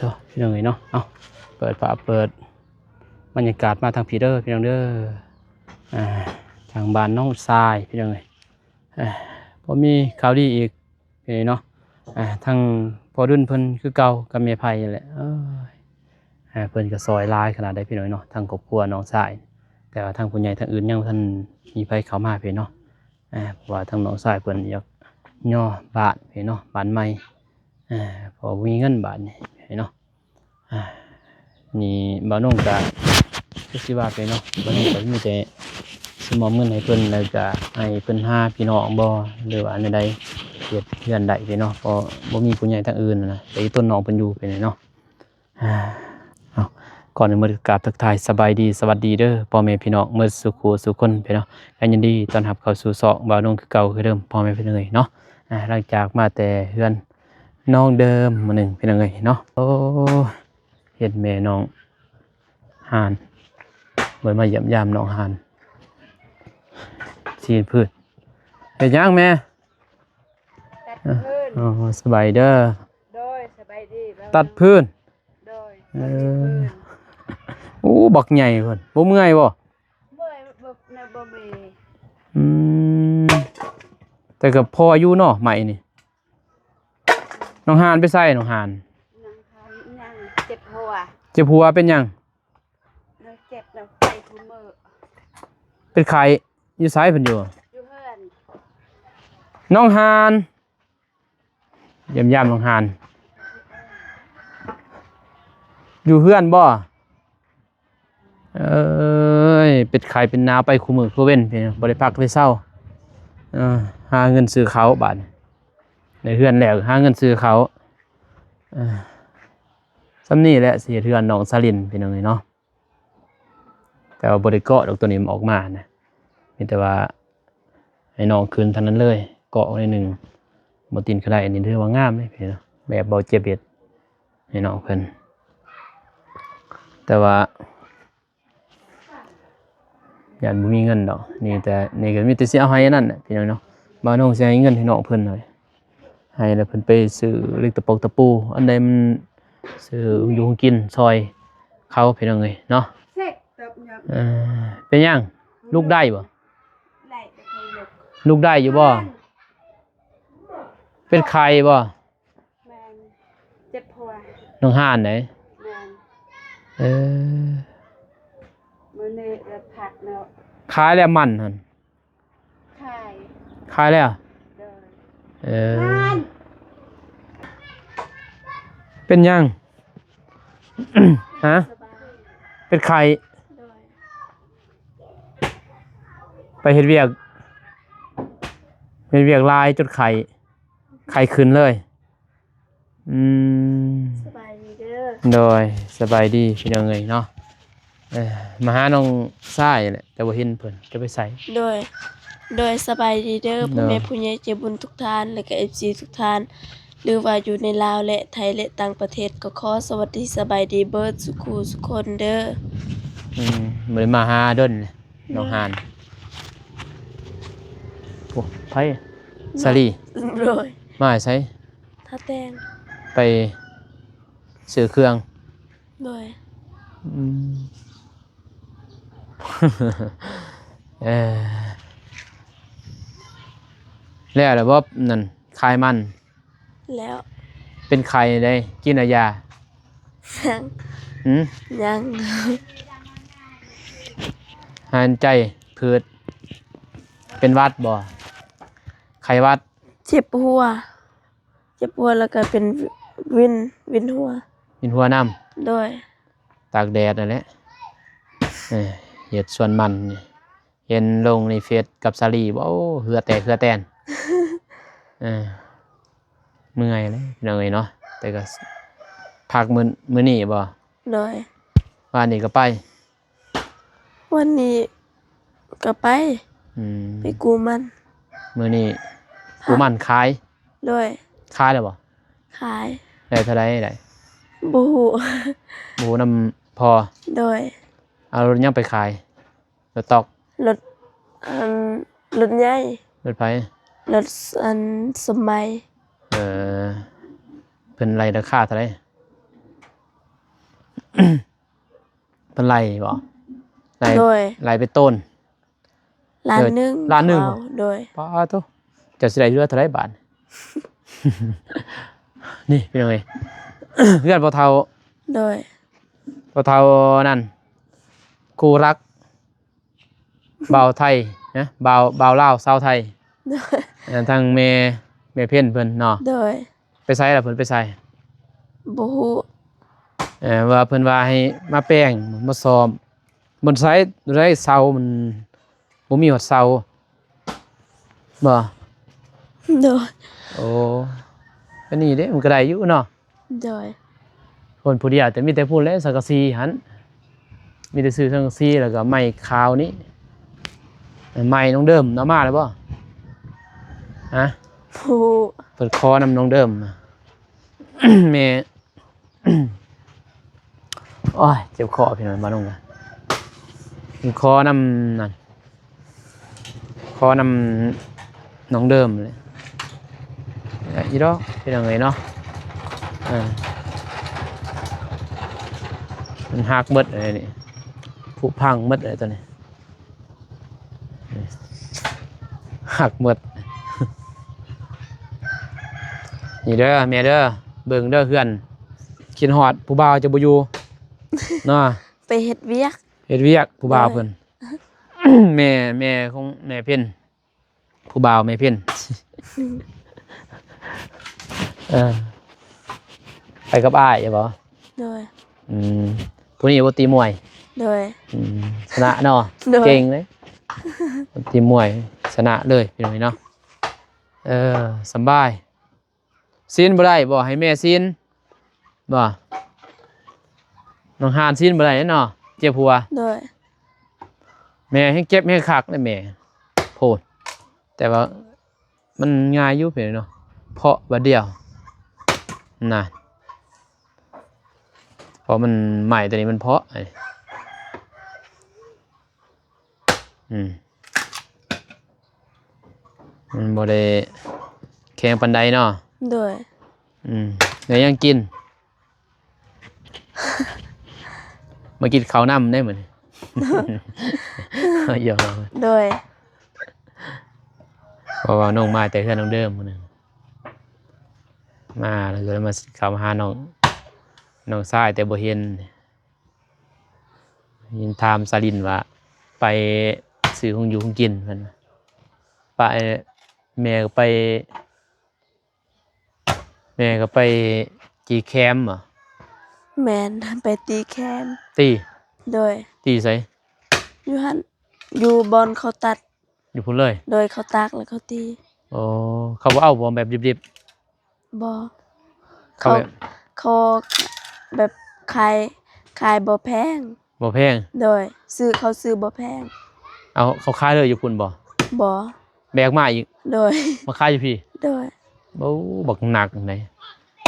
ໂອ້ ພີ່ນ້ອງເອີຍເນາະ ເອົາ ເປີດຝາ ເປີດບັນຍາກາດມາທາງພີ້ເດີ ພີ່ນ້ອງເດີ ອ່າ ທາງບ້ານໜອງຊາຍ ພີ່ນ້ອງເອີຍ ອ່າ ບໍ່ມີຂ່າວດີອີກ ພີ່ນ້ອງເນາະ ອ່າ ທາງພໍ່ດຸນເພິ່ນຄືເກົ່າກັບແມ່ໄພນີ້ແຫຼະ ເອີຍ ອ່າ ເພິ່ນກໍຊ່ອຍຫຼາຍຂະໜາດໃດ ພີ່ນ້ອງເນາະ ທາງຄອບຄົວນ້ອງຊາຍ ແຕ່ວ່າທາງຜູ້ໃຫຍ່ທາງອື່ນຍັງບໍ່ທັນມີໃຜເຂົ້າມາ ພີ່ນ້ອງເນາະ ອ່າ ເພາະວ່າທາງນ້ອງຊາຍເພິ່ນຢາກຍໍບ້ານ ພີ່ນ້ອງເນາະ ບ້ານໃໝ່ ອ່າ ເພາະບໍ່ມີເງິນບາດນີ້ ພີ່ນ້ອງເນາະ ອ່າ ນີ້ບ່າວນົງກະ ຄືຊິວ່າໄປເນາະ ບ່າວນົງກະມີແຕ່ຊິມອບເງິນໃຫ້ເພິ່ນ ແລ້ວກະໃຫ້ເພິ່ນຫາພີ່ນ້ອງບໍ່ ຫຼືວ່າແນວໃດ ເຮັດເຮືອນໄດ້ພີ່ນ້ອງ ເພາະບໍ່ມີຜູ້ໃຫຍ່ທາງອື່ນນະ ແຕ່ອີຕົນນ້ອງເພິ່ນຢູ່ພີ່ນ້ອງເນາະ ອ່າ ເອົາ ກ່ອນອື່ນໝົດກະກາບທັກທາຍສະບາຍດີ ສະຫວັດດີເດີ ພໍ່ແມ່ພີ່ນ້ອງໝົດສູ່ຄູ່ສູ່ຄົນພີ່ນ້ອງ ກະຍິນດີຕ້ອນຮັບເຂົ້າສູ່ຊ່ອງບ່າວນົງຄືເກົ່າຄືເດີມ ພໍ່ແມ່ພີ່ນ້ອງເອີຍເນາະ ອ່າ ຫຼັງຈາກມາແຕ່ເຮືອນ ນ້ອງເດີມມື້ໜຶ່ງ ພີ່ນ້ອງເອີຍເນາະ ໂອ້ ເຫັນແມ່ນ້ອງຫານ ເພິ່ນມາຢ້ຽມຢາມນ້ອງຫານ ຊີ້ນພືດ ເຮັດຫຍັງແມ່? ຕັດຟືນ ອໍ ສະບາຍດີເດີ ໂດຍ ສະບາຍດີ ຕັດຟືນ ໂດຍ ເອີ ຕັດຟືນ ໂອ້ ບັກໃຫຍ່ເພິ່ນ ບໍ່ເມື່ອຍບໍ່? ເມື່ອຍ ບໍ່ ບໍ່ມີ ອືມ ແຕ່ກໍພໍຢູ່ເນາະ ໄມ້ນີ້ ນ້ອງຫານໄປໃສ? ນ້ອງຫານ ນ້ອງຫານຍັງເຈັບຫົວ ເຈັບຫົວ ເປັນຫຍັງ? ເຈັບ ເປັນໄຂ້ ຢູ່ໃສເພິ່ນຢູ່? ຢູ່ເຮືອນ ນ້ອງຫານ ຢ້ຽມຢາມນ້ອງຫານ ຢູ່ເຮືອນບໍ່? ເອີຍ ເປັນໄຂ້ເປັນໜາວໄປຄູ່ມື້ຄູ່ເວັນ ບໍ່ໄດ້ພັກໄດ້ເຊົາ ເອີ ຫາເງິນຊື້ເຂົ້າບາດນີ້ ໄດ້ເຮືອນແລ້ວຫາເງິນຊື້ເຂົ້າ ເອີ ສ່ຳນີ້ແຫຼະ ຊິເຮັດເຮືອນນ້ອງສາລິນ ພີ່ນ້ອງເອີຍເນາະ ແຕ່ວ່າບໍ່ໄດ້ເກາະດອກ ໂຕນີ້ມັນອອກມານະ ມີແຕ່ວ່າໃຫ້ນ້ອງຂຶ້ນເທົ່ານັ້ນເລີຍ ເກາະໜ້ອຍໜຶ່ງ ບໍ່ຕິດກໍໄດ້ ອັນນີ້ຖືວ່າງາມເດ້ ພີ່ນ້ອງ ແບບເບົາເຈັບເຮັດໃຫ້ນ້ອງເພິ່ນ ແຕ່ວ່າ ຢ້ານບໍ່ມີເງິນດອກ ນີ້ແຕ່ ນີ້ກໍມີແຕ່ຊິເອົາໃຫ້ອັນນັ້ນແຫຼະ ພີ່ນ້ອງເນາະ ບ່າວນົງຊິໃຫ້ເງິນໃຫ້ນ້ອງເພິ່ນ ໃຫ້ແລ້ວເພິ່ນໄປຊື້ເຫຼັກຕະປອກຕະປູ ອັນໃດມັນຊື້ຢູ່ຫຸງກິນຊ່ອຍເຂົາ ພີ່ນ້ອງເອີຍເນາະ ເອີ ເປັນຫຍັງ? ລຸກໄດ້ບໍ່? ລຸກໄດ້ຢູ່ບໍ່? ເປັນໄຂ້ບໍ່? ແມ່ນ ເຈັບຫົວ ນ້ອງຫານໃດ໋ ແມ່ນ ເອີ ມື້ນີ້ລະພັກເນາະ ຂາຍແລ້ວມັນຫັ້ນ ຂາຍ ຂາຍແລ້ວ ໂດຍ ເອີ ເປັນຫຍັງ? ຮະ ເປັນໄຂ້ ໂດຍ ໄປເຮັດວຽກ ເຮັດວຽກຫຼາຍຈົນໄຂ້ ໄຂ້ຂຶ້ນເລີຍ ອືມ ສະບາຍດີເດີ ໂດຍ ສະບາຍດີພີ່ນ້ອງເອີຍເນາະ ເອີ ມາຫານ້ອງຊາຍແຫຼະ ແຕ່ບໍ່ເຫັນເພິ່ນ ຈະໄປໃສ? ໂດຍ ໂດຍ ສະບາຍດີເດີ ໂດຍ ພໍ່ແມ່ຜູ້ໃຫຍ່ໃຈບຸນທຸກທ່ານ ແລະກະເອັຟຊີທຸກທ່ານ ຫຼືວ່າຢູ່ໃນລາວ ແລະໄທ ແລະຕ່າງປະເທດ ກໍຂໍສະຫວັດດີສະບາຍດີເບິດສູ່ຄູ່ສູ່ຄົນເດີ ອືມ ບໍ່ໄດ້ມາຫາດົນ ໂດຍ ນ້ອງຫານ ໂອ້ ໃຜ? ສາລີ ໂດຍ ມາແຕ່ໃສ? ທ່າແຕງ ໄປຊື້ເຄື່ອງ ໂດຍ ອືມ ເອີ ແລ້ວລະບໍ່ ນັ້ນ ຂາຍມັນ ແລ້ວ ເປັນໄຂ້ໃດ໋ ກິນເອົາຢາ ຍັງ ຫືມ ຍັງ ຫາຍໃຈ ຜືດ ເປັນຫວັດບໍ່? ໄຂ້ຫວັດ ເຈັບຫົວ ເຈັບຫົວ ແລ້ວກໍເປັນວິນ ວິນຫົວ ວິນຫົວນຳ ໂດຍ ຕາກແດດນັ້ນແຫຼະ ເອີ ເຮັດສວນມັນ ເຫັນລົງໃນເຟສກັບສາລີ ໂອ້ ເຫື່ອແຕກເຫື່ອແຕນ ເອີ ເມື່ອຍເລີຍພີ່ນ້ອງເອີຍເນາະ ແຕ່ກໍພັກມື້ ມື້ນີ້ບໍ່? ໂດຍ ວານນີ້ກໍໄປ ວັນນີ້ກໍໄປ ອືມ ໄປກູ້ມັນ ມື້ນີ້ກູ້ມັນຂາຍ ໂດຍ ຂາຍແລ້ວບໍ່? ຂາຍ ໄດ້ເທົ່າໃດໄດ້? ບໍ່ຮູ້ ບໍ່ຮູ້ນຳພໍ່ ໂດຍ ເອົາລົດຫຍັງໄປຂາຍ? ລົດຕອກ ລົດ ອັນ ລົດໃຫຍ່ ລົດໃຜ? ລົດ ອັນ ສົມໄໝ ເອີ ເພິ່ນໄລ່ລາຄາເທົ່າໃດ? ເພິ່ນໄລ່ບໍ່? ໄລ່ ໂດຍ ໄລ່ເປັນໂຕນ ລ້ານໜຶ່ງ ເອີ ລ້ານໜຶ່ງ ເຂົາ ໂດຍ ປາໂທ້ ເຈົ້າຊິໄດ້ເຮືອເທົ່າໃດບາດ? ນີ້ພີ່ນ້ອງເອີຍ ເຮືອນພໍ່ເຖົ້າ ໂດຍ ພໍ່ເຖົ້ານັ້ນ ຄູ່ລັກ ບ່າວໄທນະ ບ່າວ ບ່າວລາວຊາວໄທ ໂດຍ ເອີ ທາງແມ່ ແມ່ເພັນເພິ່ນເນາະ ໂດຍ ໄປໃສລະ ເພິ່ນໄປໃສ? ບໍ່ຮູ້ ເອີ ວ່າເພິ່ນວ່າໃຫ້ມາແປງ ມາສ້ອມ ບ່ອນໃສ ໃດເສົາມັນບໍ່ມີຮອດເສົາບໍ່? ໂດຍ ໂອ້ ອັນນີ້ເດ້ ມັນກໍໄດ້ຢູ່ເນາະ ໂດຍ ຄົນຜູ້ດຽວ ແຕ່ມີແຕ່ພຸ້ນແຫຼະ ສັງກະສີຫັ້ນ ມີແຕ່ຊື້ສັງກະສີ ແລ້ວກໍໄມ້ຂາວນີ້ ໄມ້ນ້ອງເດີມເອົາມາແລ້ວບໍ່? ຮະ ຜູ້ ເພິ່ນຂໍນຳນ້ອງເດີມ ແມ່ ໂອ້ຍ ເຈັບຄໍພີ່ນ້ອງ ມາລົງກັນ ຂໍນຳນັ້ນ ຂໍນຳນ້ອງເດີມເລີຍ ອີດອກ ພີ່ນ້ອງເອີຍເນາະ ເອີ ມັນຫັກເບິດເລີຍນີ້ ຜຸພັງເບິດເລີຍຕົວນີ້. ຫັກໝົດ ນີ້ເດີແມ່ເດີ ເບິ່ງເດີເຮືອນ ຄິດຮອດຜູ້ບ່າວຈະບໍ່ຢູ່ເນາະ ໄປເຮັດວຽກ ເຮັດວຽກຜູ້ບ່າວເພິ່ນ ໂດຍ ແມ່ ແມ່ຂອງແມ່ເພັນ ຜູ້ບ່າວແມ່ເພັນ ເອີ ໄປກັບອ້າຍບໍ? ໂດຍ ອືມ ຜູ້ນີ້ບໍ່ຕີມວຍ? ໂດຍ ອືມ ຊະນະເນາະ ໂດຍ ເກັ່ງເດ້ ຕີມວຍຊະນະເລີຍພີ່ນ້ອງເນາະ ເອີ ສຳບາຍ ຊີ້ນບໍ່ໄດ້ບໍ? ໃຫ້ແມ່ຊີ້ນບໍ? ນ້ອງຫ່ານຊີ້ນບໍ່ໄດ້ເນາະ ເຈັບຫົວ ໂດຍ ແມ່ແຮ່ງເຈັບແຮ່ງຄັກເດ້ແມ່ ໂພດ ແຕ່ວ່າ ມັນງ່າຍຢູ່ພີ່ນ້ອງເນາະ ເພາະບາດດຽວນະ ເພາະມັນໄມ້ຕົວນີ້ມັນເພາະ ອືມ ມັນບໍ່ໄດ້ແຂງປານໃດເນາະ ໂດຍ ອືມ ໄດ້ຫຍັງກິນ? ມາກິນເຂົ້ານຳໄດ້ມື້ນີ້ ຢອກ ໂດຍ ເພາະວ່ານ້ອງມາແຕ່ເຮືອນນ້ອງເດີມມື້ນັ້ນ ມາແລ້ວກໍມາເຂົ້າມາຫານ້ອງ ນ້ອງຊາຍແຕ່ບໍ່ເຫັນ ຍິນຖາມສາລິນວ່າ ໄປຊື້ຂອງຢູ່ຂອງກິນ ເພິ່ນວ່າ ໄປ ແມ່ກໍໄປ ແມ່ກໍໄປຕີແຄມບໍ? ແມ່ນ ໄປຕີແຄມ ຕີ ໂດຍ ຕີໃສ? ຢູ່ຫັ້ນ ຢູ່ບ່ອນເຂົາຕັດ ຢູ່ພຸ້ນເລີຍ ໂດຍ ເຂົາຕາກແລ້ວເຂົາຕີ ອໍ ເຂົາບໍ່ເອົາບໍ ແບບດິບໆ? ບໍ່ ເຂົາ ເຂົາແບບ ເຂົາແບບຂາຍ ຂາຍບໍ່ແພງ ບໍ່ແພງ ໂດຍ ຊື້ ເຂົາຊື້ບໍ່ແພງ ເອົາ ເຂົາຂາຍເລີຍຢູ່ພຸ້ນບໍ? ບໍ່ ແບກມາອີກ ໂດຍ ມາຂາຍຢູ່ພີ້ ໂດຍ ໂອ້ ບັກໜັກໃດ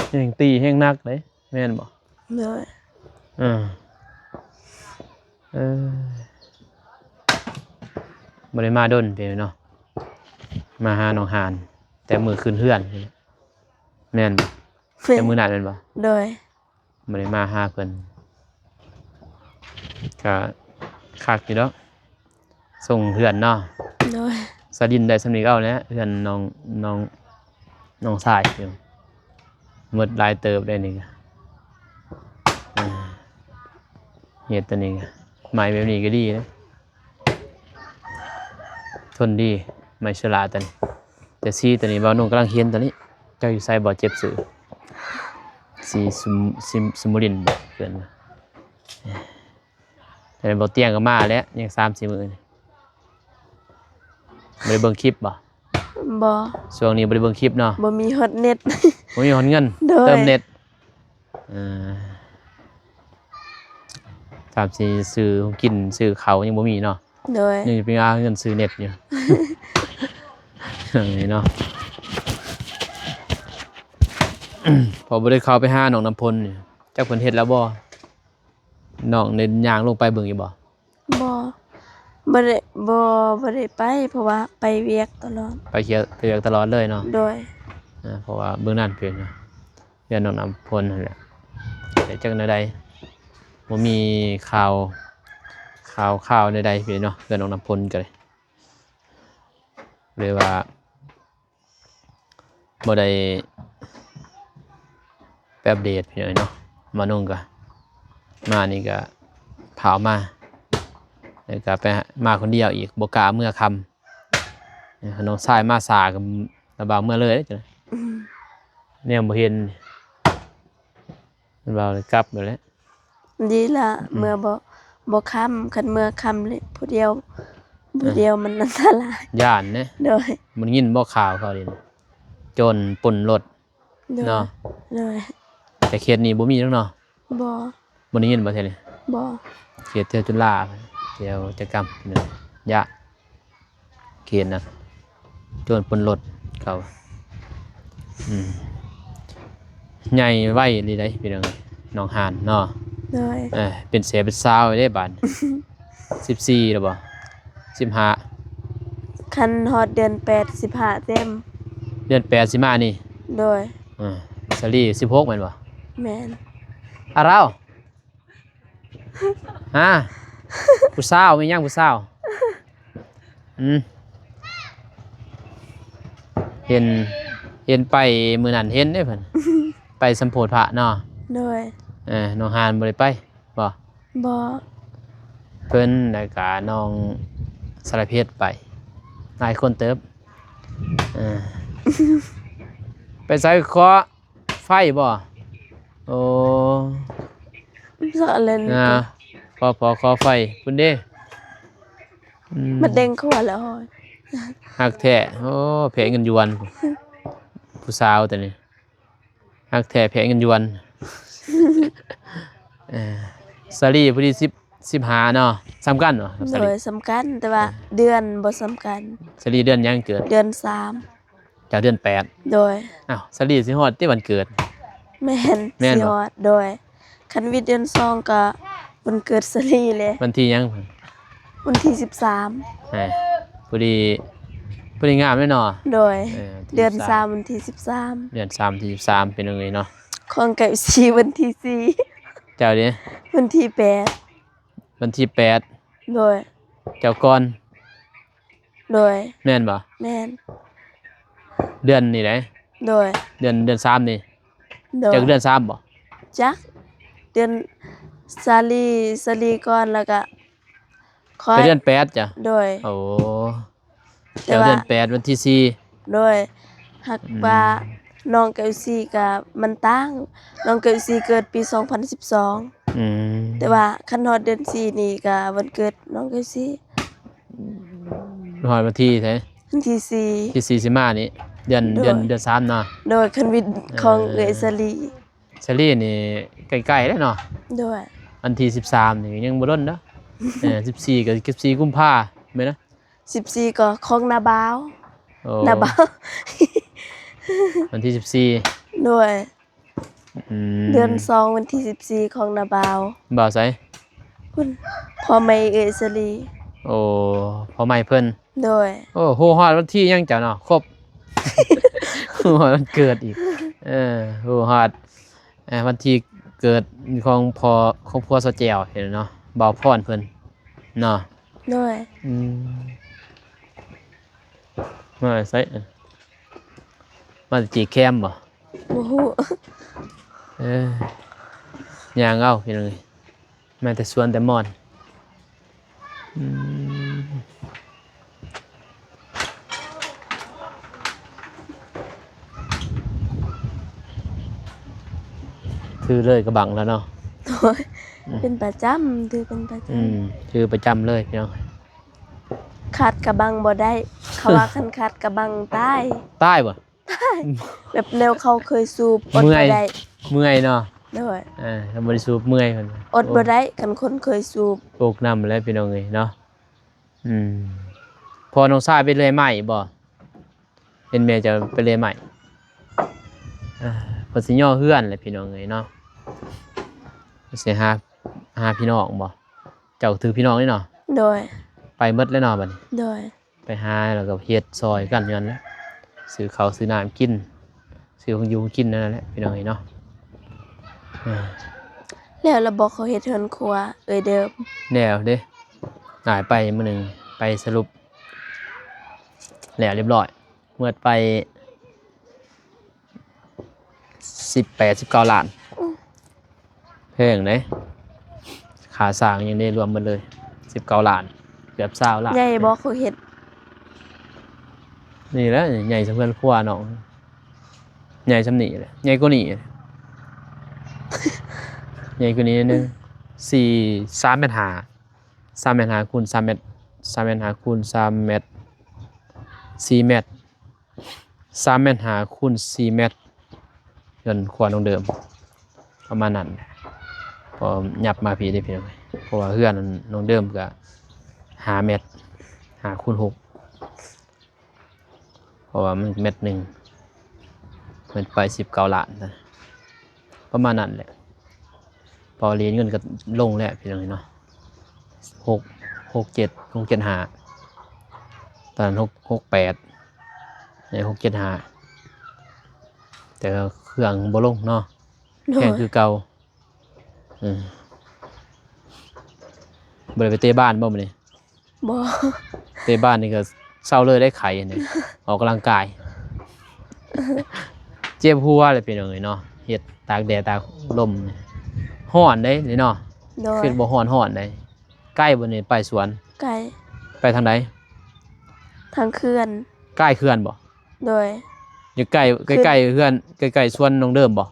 ແຮ່ງຕີແຮ່ງໜັກໃດ ແມ່ນບໍ່? ໂດຍ ເອີ ເອີ ບໍ່ໄດ້ມາດົນເດເນາະ ມາຫານ້ອງຫານ ແຕ່ມື້ຂຶ້ນເຮືອນ ແມ່ນບໍ່? ແມ່ນ ແຕ່ມື້ນັ້ນແມ່ນບໍ່? ໂດຍ ບໍ່ໄດ້ມາຫາເພິ່ນ ກະຄັກຢູ່ດອກ ສົ່ງເຮືອນເນາະ ໂດຍ ສາລິນໄດ້ສ່ຳນີ້ກໍເອົາແຫຼະ ເຮືອນນ້ອງ ນ້ອງ ນ້ອງຊາຍ ໝົດຫຼາຍເຕີບໄດ໋ນີ້ ເຮັດຕົວນີ້ ໄມ້ແບບນີ້ກໍດີເດ້ ທົນດີ ໄມ້ໂຊລາຕົວນີ້ ແຕ່ສີຕົວນີ້ບ່າວນົງກຳລັງເຫັນຕົວນີ້ ຈັກຢູ່ໃສບໍ່ ເຈັບຊື່ ສີຊຸມ ຊິມ ຊຸມມະລິນບໍ່ ເອີ້ນວ່າ ແຕ່ບໍ່ຕຽງກໍມາແລ້ວ ຍັງສາມສີ່ມື້ນີ້ ບໍ່ໄດ້ເບິ່ງຄລິບບໍ່? ບໍ່ ຊ່ວງນີ້ບໍ່ໄດ້ເບິ່ງຄລິບເນາະ ບໍ່ມີຮອດເນັດ ບໍ່ມີຮອດເງິນ ໂດຍ ເຕີມເນັດ ເອີ ຕາມຊິຊື້ຂອງກິນຊື້ເຂົ້າຍັງບໍ່ມີເນາະ ໂດຍ ຍັງໄປຫາເງິນຊື້ເນັດຢູ່ ນີ້ເນາະ ເພາະບໍ່ໄດ້ເຂົ້າໄປຫານ້ອງນ້ຳພົນນີ້ ຈັກເພິ່ນເຮັດແລ້ວບໍ່? ນ້ອງໄດ້ຍ່າງລົງໄປເບິ່ງຢູ່ບໍ່? ບໍ່ ບໍ່ໄດ້ ບໍ່ ບໍ່ໄດ້ໄປ ເພາະວ່າໄປວຽກຕະຫຼອດ ໄປວຽກ ໄປວຽກຕະຫຼອດເລີຍເນາະ ໂດຍ ເພາະວ່າເບິ່ງນັ້ນເປັນ ເຮືອນນ້ອງນ້ຳພົນຫັ້ນແຫຼະ ແຕ່ຈັກແນວໃດ ບໍ່ມີຂ່າວ ຂ່າວ ຂ່າວໃດໆ ພີ່ນ້ອງເນາະ. ເຮືອນນ້ອງນ້ຳຝົນກໍເລີຍ ເລີຍວ່າບໍ່ໄດ້ໄປອັບເດດ ພີ່ນ້ອງເນາະ. ມານຸ່ງກໍ ມານີ້ກໍພາອອກມາ ແລ້ວກໍໄປມາຄົນດຽວອີກ ບໍ່ກ້າເມືອຄ່ຳ. ນ້ອງຊາຍມາຊ້າກໍລະບາກເມືອເລີຍເດ້. ອືມ ແນວບໍ່ເຫັນ ລະບາກກັບໄປແລ້ວ. ດີລະ ອືມ ເມືອບໍ່ ບໍ່ຄ່ຳ ຄັນເມືອຄ່ຳນີ້ຜູ້ດຽວ ຜູ້ດຽວມັນອັນຕະລາຍ ຢ້ານເດ້. ໂດຍ ບໍ່ໄດ້ຍິນບໍ່ຂ່າວເຂົານີ້ ໂຈນປຸ້ນລົດ ໂດຍ ເນາະ. ໂດຍ ແຕ່ເຂດນີ້ບໍ່ມີດອກເນາະ. ບໍ່ ບໍ່ໄດ້ຍິນບໍ່ແຖວນີ້? ບໍ່ ເຂດແຖວຈຸລາ ແຖວຈະກຳ ຢ້ານ ເຂດນັ້ນ ໂຈນປຸ້ນລົດເຂົາ. ອືມ ໃຫຍ່ໄວອີ່ຫຼີໃດ໋ ພີ່ນ້ອງເອີຍ ໜອງຫານເນາະ. ໂດຍ ເອີ ເປັນແສເປັນຊາວເດ້ບາດ ສິບສີ່ແລ້ວບໍ່ ສິບຫ້າ ຄັນຮອດເດືອນແປດ ສິບຫ້າເຕັມ. ເດືອນແປດຊິມານີ້? ໂດຍ ເອີ ສາລີສິບຫົກແມ່ນບໍ່? ແມ່ນ. ອາລາວ ຮະ ຜູ້ສາວ ມີຫຍັງຜູ້ສາວ? ອືມ ເຫັນ ເຫັນໄປມື້ນັ້ນເຫັນເດ້ເພິ່ນ ໄປສຳໂພດພະເນາະ. ໂດຍ ເອີ ນ້ອງຫານບໍ່ໄດ້ໄປບໍ່? ບໍ່ ເພິ່ນ ແລ້ວກະນ້ອງສາລະເພັດໄປ ຫຼາຍຄົນເຕີບ. ເອີ ໄປໃສ ຂໍໄຟບໍ່? ໂອ້ ສະເຫຼັນ ອ່າ ຂໍ ຂໍໄຟພຸ້ນເດ້. ອືມ ມາເດັງຂົວແລ້ວ ຮັກແທ້. ໂອ້ ແພະເງິນຢວນ ຜູ້ສາວໂຕນີ້ ຮັກແທ້ແພະເງິນຢວນ. ເອີ ສາລີຜູ້ທີສິບ ສິບຫ້າເນາະ ສ່ຳກັນບໍ່? ໂດຍ ສ່ຳກັນ ແຕ່ວ່າ ເອີ ເດືອນບໍ່ສ່ຳກັນ. ສາລີເດືອນຫຍັງເກີດ? ເດືອນສາມ. ເຈົ້າເດືອນແປດ. ໂດຍ. ອ້າວ ສາລີຊິຮອດຕິວັນເກີດ? ແມ່ນ ແມ່ນບໍ່? ຊິຮອດ ໂດຍ. ຄັນວິດເດືອນສອງກໍວັນເກີດສາລີແຫຼະ. ວັນທີຫຍັງ? ວັນທີສິບສາມ. ແໝ ພໍດີ ພໍດີງາມເລີຍເນາະ. ໂດຍ. ເອີ ເດືອນສາມ ວັນທີສິບສາມ. ເດືອນສາມ ວັນທີສິບສາມ ເປັນຫຍັງເລີຍເນາະ. ຂອງເກົ້າສີ່ ວັນທີສີ່. ເຈົ້າເດ? ວັນທີແປດ. ວັນທີແປດ. ໂດຍ. ເຈົ້າກ່ອນ. ໂດຍ. ແມ່ນບໍ່? ແມ່ນ. ເດືອນນີ້ໃດ໋? ໂດຍ. ເດືອນ ເດືອນສາມນີ້. ໂດຍ. ເຈົ້າເດືອນສາມບໍ່? ຈັກ ເດືອນ ສາລີ ສາລີກ່ອນ ແລ້ວກະຂ້ອຍ ເຈົ້າເດືອນແປດຈ້ະ. ໂດຍ. ໂອ້ ແຕ່ ເຈົ້າເດືອນແປດ ວັນທີສີ່. ໂດຍ. ຫາກ ອືມ ວ່ານ້ອງເກົ້າສີ່ກະມັນຕ່າງ ນ້ອງເກົ້າສີ່ເກີດປີສອງພັນສິບສອງ. ອືມ ແຕ່ວ່າຄັນຮອດເດືອນສີ່ນີ້ກະວັນເກີດນ້ອງເກົ້າສີ່. ຮອດວັນທີໃດ? ວັນທີສີ່. ທີສີ່ຊິມານີ້ ເດືອນ ໂດຍ ເດືອນ ເດືອນສາມເນາະ. ໂດຍ. ຄັນວິດຂອງ ເອີ ເອື້ອຍສາລີ ສາລີນີ້ໃກ້ໆແລ້ວເນາະ. ໂດຍ. ວັນທີສິບສາມນີ້ຍັງບໍ່ດົນເນາະ. ເອີ ສິບສີ່ກໍສິບສີ່ກຸມພາແມ່ນນະ. ສິບສີ່ກໍຂອງນ້າບ່າວ. ໂອ້ ນ້າບ່າວ ວັນທີສິບສີ່. ໂດຍ. ອືມ ເດືອນສອງ ວັນທີສິບສີ່ຂອງນ້າບ່າວ. ບ່າວໃສ? ພຸ້ນ ພໍ່ໃໝ່ເອື້ອຍສາລີ. ໂອ້ ພໍ່ໃໝ່ເພິ່ນ. ໂດຍ. ໂອ້ ຮູ້ຮອດວັນທີຫຍັງເຈົ້າເນາະ ຄົບ ຮູ້ຮອດວັນເກີດອີກ. ເອີ ຮູ້ຮອດ ເອີ ວັນທີເກີດຂອງພໍ່ ຂອງຜົວສາວແຈວເຫັນເນາະ ບ່າວພອນເພິ່ນເນາະ. ໂດຍ. ອືມ ມາໃສ ມາແຕ່ຈີແຄມບໍ່? ບໍ່ຮູ້. ເອີ ຍ່າງເອົາພີ່ນ້ອງເອີຍ ມາແຕ່ສວນແຕ່ມ່ອນ. ອືມ ຖືເລີຍກະບັງແລ້ວເນາະ. ໂດຍ. ອືມ ເປັນປະຈຳ ຖືເປັນປະຈຳ. ອືມ ຖືປະຈຳເລີຍພີ່ນ້ອງ. ຂາດກະບັງບໍ່ໄດ້ ເຂົາວ່າຄັນຂາດກະບັງຕາຍ. ຕາຍບໍ່? ຕາຍ ແບບແນວເຂົາເຄີຍສູບ ອົດບໍ່ໄດ້. ເມື່ອຍເນາະ. ໂດຍ. ເອີ ຄັນບໍ່ໄດ້ສູບເມື່ອຍເພິ່ນ ອົດບໍ່ໄດ້. ໂອ້ ຄັນຄົນເຄີຍສູບ. ໂອກນຳແລ້ວພີ່ນ້ອງເອີຍເນາະ. ອືມ ພໍ່ນ້ອງຊາຍໄປເລື່ອຍໄມ້ບໍ່? ເຫັນແມ່ເຈົ້າໄປເລື່ອຍໄມ້. ເອີ ເພິ່ນຊິຍໍເຮືອນແຫຼະພີ່ນ້ອງເອີຍເນາະ. ເພິ່ນຊິຫາ ຫາພີ່ນ້ອງບໍ່? ເຈົ້າຖືພີ່ນ້ອງນີ້ເນາະ. ໂດຍ. ໄປໝົດແລ້ວເນາະບັດນີ້. ໂດຍ. ໄປຫາແລ້ວກໍເຮັດຊ່ອຍກັນຢູ່ຫັ້ນແຫຼະ ຊື້ເຂົ້າຊື້ນ້ຳກິນ ຊື້ຂອງຢູ່ຂອງກິນນັ້ນແຫຼະພີ່ນ້ອງເອີຍເນາະ. ເອີ ແລ້ວລະບໍ່ ເຂົາເຮັດເຮືອນຄົວເອື້ອຍເດີມ? ແລ້ວເດ້ ອ້າຍໄປມື້ໜຶ່ງ ໄປສະຫຼຸບ ແລ້ວລຽບຮ້ອຍ ໝົດໄປສິບແປດ ສິບເກົ້າລ້ານ. ອືມ ແພງເດ້ ຄ່າສ້າງຫຍັງເດ້ ລວມໝົດເລີຍ ສິບເກົ້າລ້ານ ເກືອບຊາວລ້ານ. ໃຫຍ່ບໍ່ ເຂົາເຮັດ? ນີ້ແຫຼະ ໃຫຍ່ສ່ຳເຮືອນຄົວນ້ອງ ໃຫຍ່ສ່ຳນີ້ແຫຼະ ໃຫຍ່ກວ່ານີ້ ໃຫຍ່ກວ່ານີ້ໜ້ອຍໜຶ່ງ ສີ່ ສາມແມັດຫ້າ ສາມແມັດຫ້າຄູນສາມແມັດ ສາມແມັດຫ້າຄູນສາມແມັດ ສີ່ແມັດ ສາມແມັດຫ້າຄູນສີ່ແມັດ ເຮືອນຄົວນ້ອງເດີມ ປະມານນັ້ນ. ພໍຫຍັບມາພີ້ເດ້ພີ່ນ້ອງ ເພາະວ່າເຮືອນນ້ອງເດີມກະຫ້າແມັດ ຫ້າຄູນຫົກ ເພາະວ່າມັນແມັດໜຶ່ງ ແມັດໄປສິບເກົ້າລ້ານນະ ປະມານນັ້ນແຫຼະ. ເພາະວ່າເຣດເງິນກໍລົງແລ້ວພີ່ນ້ອງເນາະ ຫົກ ຫົກເຈັດ ຫົກເຈັດຫ້າ ຕອນນັ້ນ ຫົກ ຫົກແປດ ໃນ ຫົກເຈັດຫ້າ ແຕ່ເຄື່ອງບໍ່ລົງເນາະ ໂດຍ ແພງຄືເກົ່າ. ເອີ ບໍ່ໄດ້ໄປເຕະບານບໍ່ມື້ນີ້? ບໍ່ ເຕະບານນີ້ກໍເຊົາເລີຍໄດ້ໄຂ້ນີ້ ອອກກຳລັງກາຍ ເຈັບຫົວແຫຼະພີ່ນ້ອງເອີຍເນາະ ເຮັດຕາກແດດຕາກລົມ ຮ້ອນເດ້ນີ້ເນາະ. ໂດຍ ຄືບໍ່ຮ້ອນ ຮ້ອນເດ້. ໃກ້ບໍ່ນີ້ ໄປສວນ? ໃກ້. ໄປທາງໃດ? ທາງເຂື່ອນ. ໃກ້ເຂື່ອນບໍ່? ໂດຍ ຢູ່ໃກ້ ໃກ້ໆເຮືອນ ໃກ້ໆສວນນ້ອງເດີມບໍ່?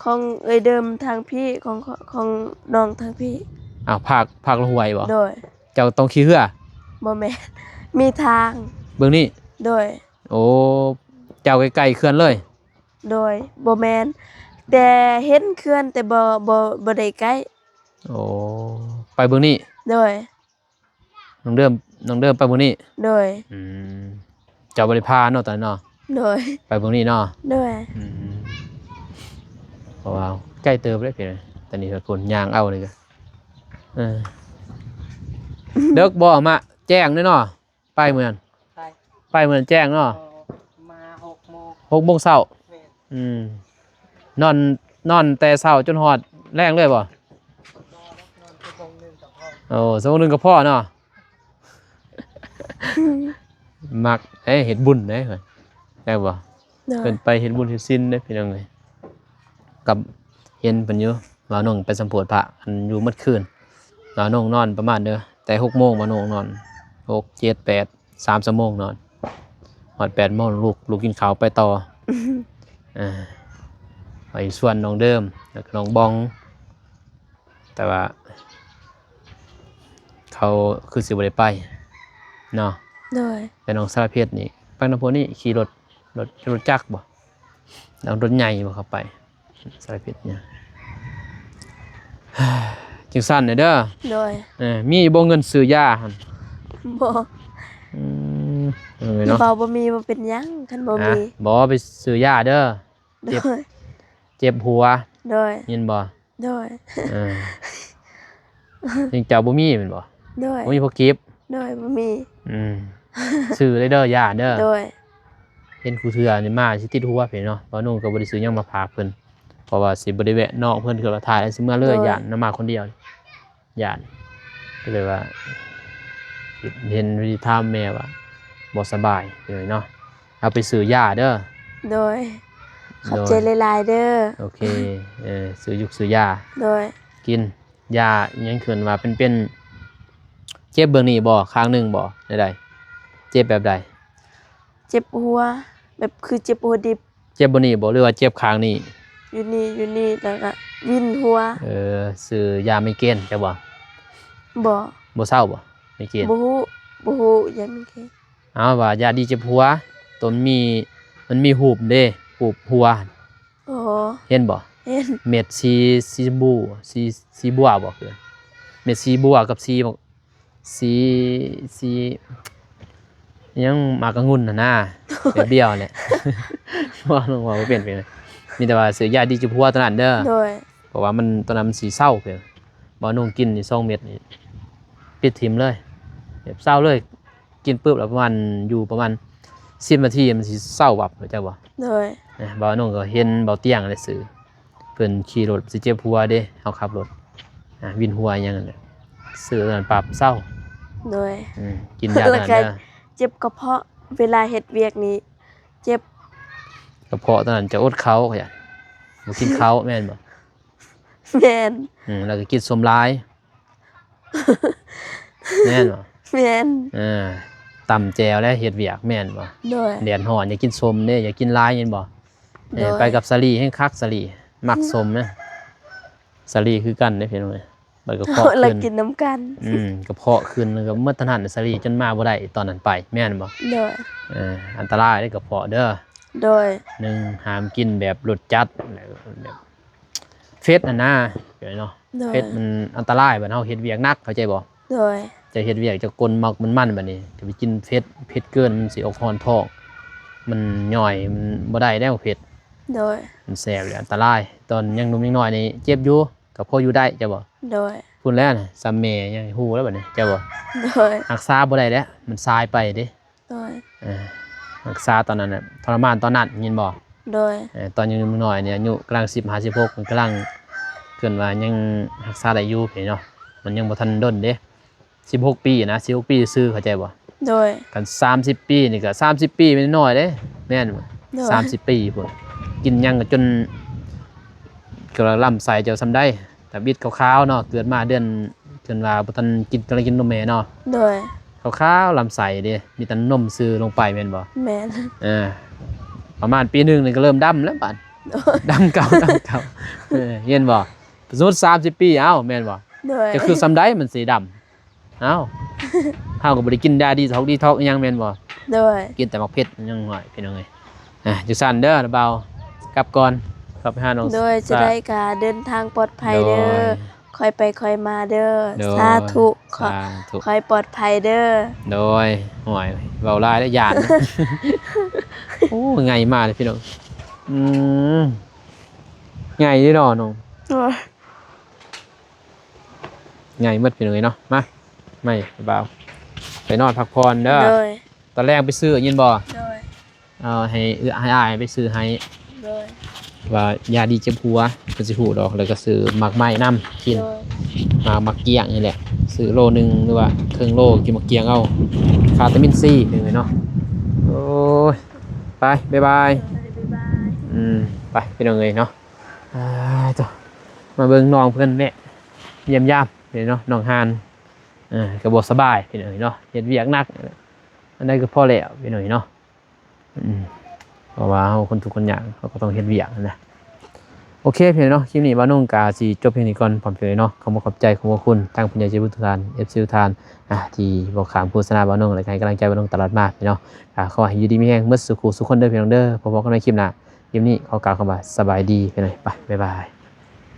ຂອງເອື້ອຍເດີມທາງພີ້ ຂອງ ຂອງນ້ອງທາງພີ້. ອ້າວ ພາກ ພາກລະຫ້ວຍບໍ່? ໂດຍ ເຈົ້າຕ້ອງຂີ່ເຮືອ? ບໍ່ແມ່ນ ມີທາງ ເບິ່ງນີ້. ໂດຍ ໂອ້ ເຈົ້າໃກ້ໆເຂື່ອນເລີຍ? ໂດຍ ບໍ່ແມ່ນ ແຕ່ເຫັນເຂື່ອນ ແຕ່ບໍ່ ບໍ່ ບໍ່ໄດ້ໃກ້. ໂອ້ ໄປເບິ່ງນີ້. ໂດຍ ນ້ອງເດີມ ນ້ອງເດີມໄປເບິ່ງນີ້. ໂດຍ ອືມ ເຈົ້າບໍ່ໄດ້ພາເນາະຕອນນັ້ນເນາະ. ໂດຍ ໄປເບິ່ງນີ້ເນາະ. ໂດຍ ອືມ ເພາະວ່າໃກ້ເຕີບເດ້ພີ່ນ້ອງ ຕອນນີ້ເພິ່ນຍ່າງເອົານີ້ກະ ເອີ ເດິກບໍ່ ມາແຈ້ງເດ້ເນາະ ໄປມື້ນັ້ນ ໄປ ໄປມື້ນັ້ນແຈ້ງເນາະ. ເອີ ມາຫົກໂມງ ຫົກໂມງເຊົ້າ. ແມ່ນ ອືມ ນອນ ນອນແຕ່ເຊົ້າຈົນຮອດແລງເລີຍບໍ່? ບໍ່ດອກ ນອນຊົ່ວໂມງໜຶ່ງກໍພໍ. ໂອ້ ຊົ່ວໂມງໜຶ່ງກໍພໍເນາະ. ມັກເດ້ເຮັດບຸນເດ້ ແມ່ນບໍ່? ໂດຍ ເພິ່ນໄປເຮັດບຸນເຮັດສິນເດ້ພີ່ນ້ອງເອີຍ ກັບເຫັນເພິ່ນຢູ່ ບ່າວນົງໄປສຳໂພດພະ ອັນຢູ່ໝົດຄືນ. ບ່າວນົງນອນປະມານເດີ ແຕ່ຫົກໂມງ ບ່າວນົງນອນ ຫົກ ເຈັດ ແປດ ສາມຊົ່ວໂມງນອນ ຮອດແປດໂມງລຸກ ລຸກກິນເຂົ້າໄປຕໍ່. ເອີ ໄປສວນນ້ອງເດີມ ແລ້ວກໍນ້ອງບອງ ແຕ່ວ່າເຂົາຄືຊິບໍ່ໄດ້ໄປເນາະ. ໂດຍ ແຕ່ນ້ອງສາລະເພັດນີ້ໄປນຳພວກນີ້ ຂີ່ລົດ ລົດ ລົດຈັກບໍ່? ເອົາລົດໃຫຍ່ບໍ່ເຂົ້າໄປ? ສາລະເພັດຫຍັງ? ຈັ່ງຊັ້ນແຫຼະເດີ. ໂດຍ ເອີ ມີບໍ່ເງິນຊື້ຢາຫັ້ນ? ບໍ່. ອືມ ເອີເນາະ ເວົ້າບໍ່ມີບໍ່ເປັນຫຍັງ ຄັນບໍ່ມີ. ບໍ່ ໄປຊື້ຢາເດີ. ໂດຍ ເຈັບ ເຈັບຫົວ. ໂດຍ ຍິນບໍ່? ໂດຍ ເອີ ຍັງເຈົ້າບໍ່ມີແມ່ນບໍ່? ໂດຍ ບໍ່ມີພໍເກັບ. ໂດຍ ບໍ່ມີ. ອືມ ຊື້ເລີຍເດີ ຢ່າເດີ. ໂດຍ ເຫັນຄູ່ເທື່ອນີ້ມາຊິຕິດຫົວເພິ່ນເນາະ ບ່າວນົງກໍບໍ່ໄດ້ຊື້ຫຍັງມາຝາກເພິ່ນ ເພາະວ່າຊິບໍ່ໄດ້ແວະນ້ອງເພິ່ນ ຄືວ່າຖ່າຍຊິເມືອເລີຍ. ໂດຍ ຢ້ານນຳມາຄົນດຽວ ຢ້ານ ກໍເລີຍວ່າ ເຫັນ ເຫັນວິທີຖາມແມ່ວ່າບໍ່ສະບາຍເນາະ ເອົາໄປຊື້ຢາເດີ. ໂດຍ ຂອບໃຈຫຼາຍໆເດີ. ໂອເຄ ເອີ ຊື້ຍຸກຊື້ຢາ ໂດຍ ກິນຢາຫຍັງ ເອີ້ນວ່າເປັນ ເປັນ ເຈັບເບື້ອງນີ້ບໍ່ ຂ້າງໜຶ່ງບໍ່ ແນວໃດ ເຈັບແບບໃດ? ເຈັບຫົວ ແບບຄືເຈັບຫົວດິບ. ເຈັບບ່ອນນີ້ບໍ່ ຫຼືວ່າເຈັບຂ້າງນີ້? ຢູ່ນີ້ ຢູ່ນີ້ ແລ້ວກະວິນຫົວ. ເອີ ຊື້ຢາໄມເກຣນເຈົ້າບໍ່? ບໍ່ ບໍ່ເຊົາບໍ່ ໄມເກຣນ? ບໍ່ຮູ້ ບໍ່ຮູ້ຢາໄມເກຣນ. ເອົາ ວ່າຢາດີເຈັບຫົວ ໂຕມັນມີ ມັນມີຮູບເດ້ ຮູບຫົວ. ອໍ ເຫັນບໍ່? ເຫັນ ເມັດສີ ສີຊຳພູ ສີ ສີບົວບໍ່ ຄື ເມັດສີບົວກັບສີ ສີ ສີຫຍັງ ໝາກອະງຸ່ນຫັ້ນນາ ແບບດຽວແຫຼະ. ເວົ້າ ເວົ້າບໍ່ເປັນ ເປັນ ມີແຕ່ວ່າຊື້ຢາດີເຈັບຫົວເທົ່ານັ້ນເດີ. ໂດຍ ເພາະວ່າມັນ ຕອນນັ້ນມັນຊິເຊົາ ເພິ່ນ ບ່າວນົງກິນນີ້ສອງເມັດນີ້ ປິດຖິ້ມເລີຍ ແບບເຊົາເລີຍ. ກິນປຶບແລ້ວປະມານ ຢູ່ປະມານສິບນາທີ ມັນຊິເຊົາວັບ ເຈົ້າບໍ່? ໂດຍ ນະ ບ່າວນົງກໍເຫັນບ່າວຕຽງແຫຼະ ຊື່ ເພິ່ນຂີ່ລົດຊິເຈັບຫົວເດ້ ເຮົາຂັບລົດ ອ່າ ວິນຫົວຫຍັງນັ້ນແຫຼະ ຊື້ອັນນັ້ນປັບເຊົາ. ໂດຍ ອືມ ກິນຢາ ແລ້ວກໍ ນັ້ນເດີ ເຈັບກະເພາະ ເວລາເຮັດວຽກນີ້ເຈັບ ກະເພາະຕອນນັ້ນຈະອົດເຂົ້າ ຂະຫຍັນ ບໍ່ກິນເຂົ້າ ແມ່ນບໍ່? ແມ່ນ. ອືມ ແລ້ວກໍກິນສົ້ມຫຼາຍ ແມ່ນບໍ່? ແມ່ນ. ເອີ ຕຳແຈ່ວແລ້ວເຮັດວຽກ ແມ່ນບໍ່? ໂດຍ. ແດດຮ້ອນ ຢ່າກິນສົ້ມເດ້ ຢ່າກິນຫຼາຍ ແມ່ນບໍ່? ເອີ ໂດຍ. ໄປກັບສາລີແຮງຄັກ ສາລີມັກສົ້ມນະ ສາລີຄືກັນເດ້ພີ່ນ້ອງເອີຍ ບັດກະເພາະ ແລ້ວກິນນຳກັນ ອືມ ກະເພາະຂຶ້ນ ແລ້ວກໍໝົດເທົ່ານັ້ນ ສາລີຈົນມາບໍ່ໄດ້ຕອນນັ້ນໄປ ແມ່ນບໍ່? ໂດຍ. ເອີ ອັນຕະລາຍເດ້ກະເພາະເດີ. ໂດຍ. ໜຶ່ງ ຫ້າມກິນແບບລົດຈັດ ແບບເຜັດຫັ້ນນາ ເອີຍເນາະ. ໂດຍ. ເຜັດມັນອັນຕະລາຍ ບັດເຮົາເຮັດວຽກໜັກ ເຂົ້າໃຈບໍ່? ໂດຍ. ເຈົ້າເຮັດວຽກເຈົ້າກົ້ນໝັກມັນໆ ບັດນີ້ຈະໄປກິນເຜັດ ເຜັດເກີນມັນຊິອອກຮ້ອນທ້ອງ ມັນຍ່ອຍ ມັນບໍ່ໄດ້ແລ້ວເຜັດ. ໂດຍ. ມັນແສບ ແລະ ອັນຕະລາຍ ຕອນຍັງໜຸ່ມຍັງນ້ອຍນີ້ເຈັບຢູ່ ກໍພໍຢູ່ໄດ້ ເຈົ້າບໍ່? ໂດຍ. ພຸ້ນແຫຼະນະ ສ່ຳແມ່ຍັງຮູ້ແລ້ວບັດນີ້ ເຈົ້າບໍ່? ໂດຍ. ຮັກສາບໍ່ໄດ້ແລ້ວ ມັນສາຍໄປເດ້. ໂດຍ. ເອີ ຮັກສາຕອນນັ້ນນະ ທໍລະມານຕອນນັ້ນ ຍິນບໍ່? ໂດຍ. ເອີ ຕອນຍັງໜຸ່ມນ້ອຍນີ້ ອາຍຸກຳລັງສິບຫ້າ ສິບຫົກ ມັນກຳລັງ ເອີ້ນວ່າຍັງຮັກສາໄດ້ຢູ່ເນາະ ມັນຍັງບໍ່ທັນດົນເດ້. ສິບຫົກປີນະ ສິບຫົກປີຊື່ ເຂົ້າໃຈບໍ່? ໂດຍ. ຄັນສາມສິບປີນີ້ກໍ ສາມສິບປີແມ່ນນ້ອຍເດ້ ແມ່ນບໍ່? ໂດຍ. ສາມສິບປີພຸ້ນ ກິນຫຍັງກໍຈົນ ກໍລຳໄສ້ເຈົ້າສ່ຳໃດ ທຳອິດຂາວໆເນາະ ເກີດມາເດືອນ ເອີ້ນວ່າບໍ່ທັນກິນ ກຳລັງກິນນົມແມ່ເນາະ. ໂດຍ. ຂາວໆ ລຳໄສ້ເດ້ ມີແຕ່ນົມຊື່ລົງໄປແມ່ນບໍ່? ແມ່ນ. ເອີ ປະມານປີໜຶ່ງນີ້ກໍເລີ່ມດຳແລ້ວບາດ ໂດຍ ດຳເກົ່າ ດຳເກົ່າ ເອີ ເຫັນບໍ່? ສົມມຸດສາມສິບປີ ເອົ້າ ແມ່ນບໍ່? ໂດຍ. ຈະຄືສ່ຳໃດມັນຊິດຳ? ເອົ້າ ເຮົາກໍບໍ່ໄດ້ກິນຢາດີທັອກດີທັອກອີ່ຫຍັງແມ່ນບໍ່? ໂດຍ. ກິນແຕ່ໝາກເຜັດຫຍັງ ໂອ້ຍ ພີ່ນ້ອງເອີຍ. ອ່າ ຈັ່ງຊັ້ນເດີ ລະບ່າວ ກັບກ່ອນ ເຂົ້າໄປຫານ້ອງ. ໂດຍ. ຈະໄດ້ກະເດີນທາງປອດໄພເດີ. ໂດຍ. ຄ່ອຍໄປຄ່ອຍມາເດີ. ໂດຍ. ສາທຸ. ສາທຸ. ຂໍໃຫ້ປອດໄພເດີ. ໂດຍ. ໂອ້ຍ ເວົ້າຫຼາຍແລ້ວຢ້ານ. ໂອ້ ໄງ່ມາເລີຍພີ່ນ້ອງ. ອືມ ໄງ່ເດ້ເນາະນ້ອງ. ໂດຍ. ໃຫຍ່ໝົດພີ່ນ້ອງເອີຍເນາະ. ມາ ມາ ບ່າວ ໄປນອນພັກຜ່ອນເດີ. ໂດຍ. ຕອນແລງໄປຊື້ຍິນບໍ່? ໂດຍ. ເອົາໃຫ້ເອື້ອ ໃຫ້ອ້າຍໄປຊື້ໃຫ້. ໂດຍ. ວ່າຢາດີເຈັບຫົວ ເພິ່ນຊິຮູ້ດອກ ແລ້ວກໍຊື້ໝາກໄມ້ນຳກິນ. ໂດຍ. ໝາກ ໝາກກ້ຽງນີ້ແຫຼະ ຊື້ໂລໜຶ່ງ ຫຼືວ່າເຄິ່ງໂລ ກິນໝາກກ້ຽງເອົາ ຄາຕາມິນຊີພີ່ນ້ອງເອີຍເນາະ. ໂອ້ຍ ໄປ ບາຍບາຍ. ໂດຍ ບາຍບາຍ. ອືມ ໄປພີ່ນ້ອງເອີຍເນາະ. ອ່າ ໂທ້ ມາເບິ່ງນ້ອງເພິ່ນແວະຢ້ຽມຢາມເດ້ເນາະ ນ້ອງຮານ. ເອີ ກໍບໍ່ສະບາຍພີ່ນ້ອງເອີຍເນາະ ເຮັດວຽກໜັກ ອັນໃດກໍພໍແລ້ວພີ່ນ້ອງເອີຍເນາະ. ອືມ ເພາະວ່າເຮົາຄົນທຸກຄົນຍາກ ເຮົາກໍຕ້ອງເຮັດວຽກຫັ້ນນະ. ໂອເຄພີ່ນ້ອງເນາະ ຄລິບນີ້ບ່າວນົງກໍຊິຈົບພຽງນີ້ກ່ອນ ພ້ອມພີ່ນ້ອງເອີຍເນາະ. ຂໍຂອບໃຈຂອບພະຄຸນທາງຜູ້ໃຫຍ່ໃຈບຸນທຸກທ່ານ ເອັຟຊີ ທຸກທ່ານ ອ່າ ທີ່ບໍ່ຂ້າມໂຄສະນາບ່າວນົງ ແລະ ໃຫ້ກຳລັງໃຈບ່າວນົງຕະຫຼອດມາພີ່ນ້ອງເນາະ. ກໍຂໍໃຫ້ຢູ່ດີມີແຮງໝົດສູ່ຄູ່ສູ່ຄົນເດີພີ່ນ້ອງເດີ. ພົບກັນໃໝ່ຄລິບໜ້າ. ຄລິບນີ້ຂໍກ່າວຄຳວ່າສະບາຍດີພີ່ນ້ອງ. ໄປ ບາຍບາຍ.